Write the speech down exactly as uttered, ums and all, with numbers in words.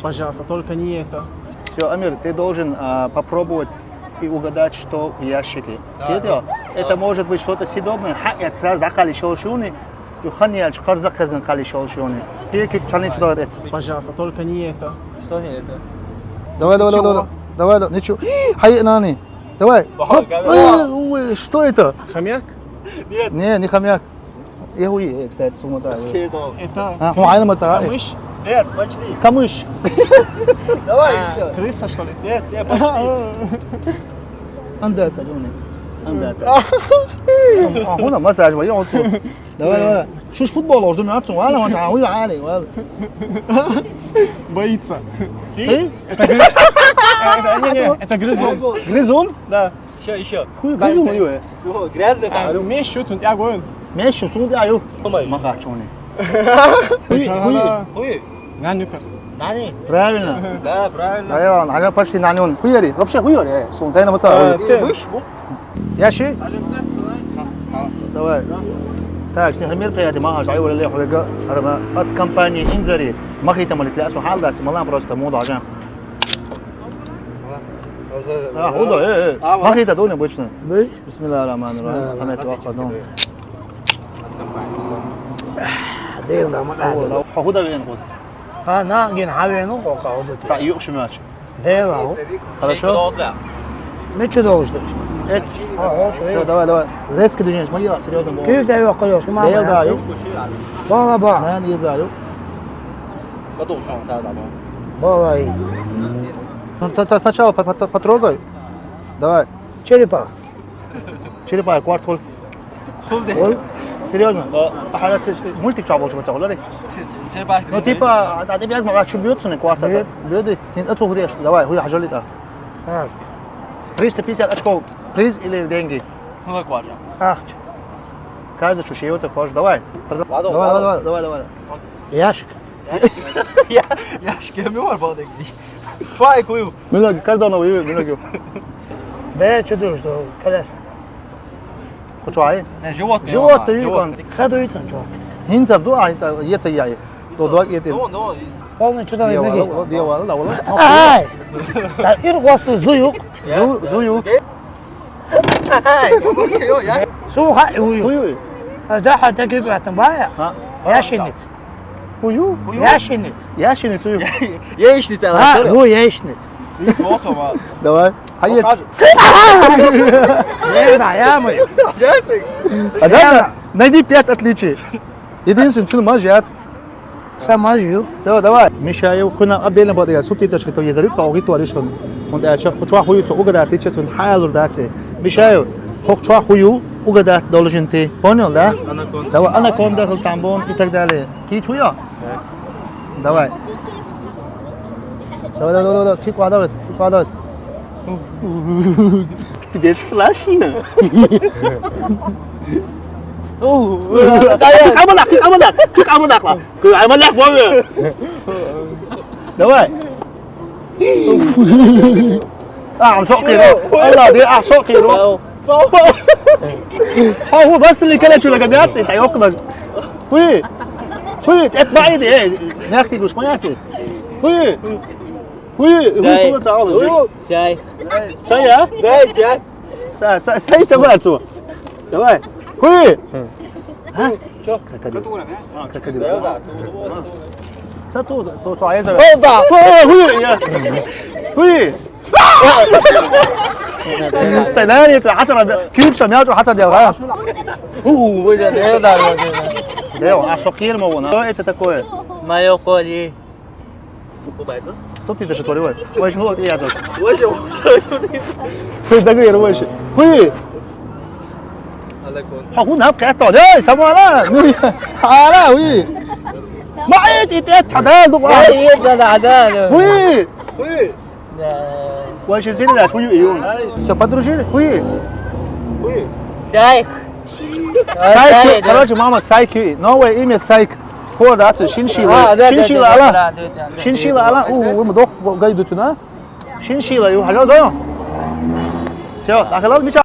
Пожалуйста, только не это. Все, Амир, ты должен а, попробовать и угадать, что в ящике. Видел? Это может быть что-то съедобное. Ха, это сразу закали шоушуни. Юханьяч, карзак казан кали шоушуни. Кики чални чудо это. Пожалуйста, только не это. Что не это? Давай, давай, давай, Ничего. Давай, давай, давай. Ничего. Хай, нани. Давай. Бахал, Хоп. Камера. Ой, ой, что это? Хомяк? Нет. Не, не хомяк. Я хуй, э, кстати, сумма та. Все это. Это А, хуй, ай, мата, э. камыш? Нет, почти. Камыш. Давай А, еще. Крыса, что ли? Нет, нет, почти. Анда это, Лёня. Анда это. А, хуна массаж, вай, он тут. Давай, давай. Шуш футбол, ордун ацу, вала, вала, вала, вала. Боится. Ты? Это грыз-, это, не, не, это грызун. Грызун? Да. Еще, еще. Хуй, грызун, хуй. О, грязный А, там. Меш, что тут, я говорю. Меш, что тут, я говорю. Думаешь? Маха, что они? Хуй, хуй. Хуй. Нани кар. Нани? Правильно. Да, правильно. Да, я, она почти нани он. Хуяри. Вообще хуяри, э, сон, зайна маца. Э, Ты ты. Мышь, бу? Яши? Давай. Так, син хамир каяти ма ажай вала ле хуйга арма от компании Инзари. Махита малит ла су халда си малан просто мода ажан. А, худа, э, э. А, ма. Махита дон обычно. Бей. Бисмиллахир рахманир рахим. Бисмиллахир рахманир рахим. Самет вахадон. Дел да ма. Худа вен хоз. А, на ген хавену хока худа. Са юк шумач. Дел а. Хорошо? Мече должен. Эт. А, о, Все, давай, давай. Резкое движение, смотри, серьезно. Кир да юк, кир, шума. Дел да юк. Бала ба. На, не за юк. Подушан сада ба. Бала и. Ну, ты, ты сначала по- по- потрогай. Давай. Черепа. Черепа, кварт хол. Хол де. Хол? Серьезно? Да. А, а, ты- ты- мультик чего больше поцеловали? Черепашка. Ну, типа, а ты бегал, а что бьется на кварт? Нет. Бьёт? Нет, это хуйня. Давай, хуй, хажали да. А. Триста пятьдесят очков. Приз или деньги? Ну, как важно. Ах. Каждый чушьёца хочешь. Давай. Ладно, Давай, ладно. давай, давай, давай, давай. Ящик. Я, я ж кем его балдык. Твай кую. Милоги, каждый на выйы, милоги. Бе, что думаешь, что колес? Кучуай? Не, животные, Животные, животные. Кон. Саду и цан чё? Хинца ду, а хинца, еца яй. То дуак ети. Ну, ну. Полный чудо, Дьявол, ноги. Дьявол, дьявол. Ай! Та ир гос зуюк. Зу, зуюк. Ай, ё, я. Суха, уй. Уй, уй. А да, ха, так и братан, бая. А? Ящениц. Уй, уй. Ящениц. Ящениц, уй. Яичница, А, ладно. О, яичниц. Давай. Хайет. Покажи. Не, да, я мой. Яйца. А да, найди пять отличий. Единственное, что можешь яц. Сама жил. Всё, давай. Миша, я хуна отдельно буду, я субтитры, что есть, зарыв, кого говорит, товарищ, он. Он да, чё, чё, хуй, что, угадать, ты чё, сон, хайлур, да, ты. Миша, хок, чё, хую, угадать должен ты. Понял, да? Анаконда. Давай, анаконда, там, бон и так далее. Кич, хуя? Давай. Давай, давай, давай, давай. Кик, давай, кик, давай. Тебе страшно? О, Кик, аманак, кик, аманак, кик, аманак, ла. Кик, аманак, вон. Давай. А, он сокиро. Алла, ди, а, сокиро. Ха, ху, бас ли кале чула габиат, это ёкна. Хуй. Хуй, это бай, э, нахти гуш, поняти. Хуй. Хуй, хуй, Сай. Сула цаал. Хуй. Сай. Сай, а? Сай, сай. Са, са, сай, са, бацу. Давай. Хуй. А? Чё? Крокодил. Крокодил. Са ту, ту, ту, а я за. Опа! Хуй, хуй, я. Хуй. Сценарий, это хатра, кюк, сам я, хатра делал, а? У, вы да, да, да, да. Да, а сокир мо вона. Что это такое? Моё коли. Стоп, ты даже творил. Ой, ну, я тут. Ой, что, что, что ты? Ты договор больше. Хуй! Алакон. Ха, хуй, нап, кайт, то. Эй, самара! Ну, ара, хуй! Ма, эт, эт, эт, хадал, ду, Ой, ой, да, да, да, да. Хуй! Хуй! Да. Ой, что ты, да, хуй, и он. Всё, подружили? Хуй! Хуй! Зайк. Сайки, Зайк, да. Короче, мама, Сайки. Новое имя Сайк. Хор, да, ты, шиншила. А, да, да, Шиншила, да, ала. Да, да, да, да. Шиншила, ала. У, у, мы дох, гайду, тюна. Шиншила, ю, хало, да? Всё, так, ладно,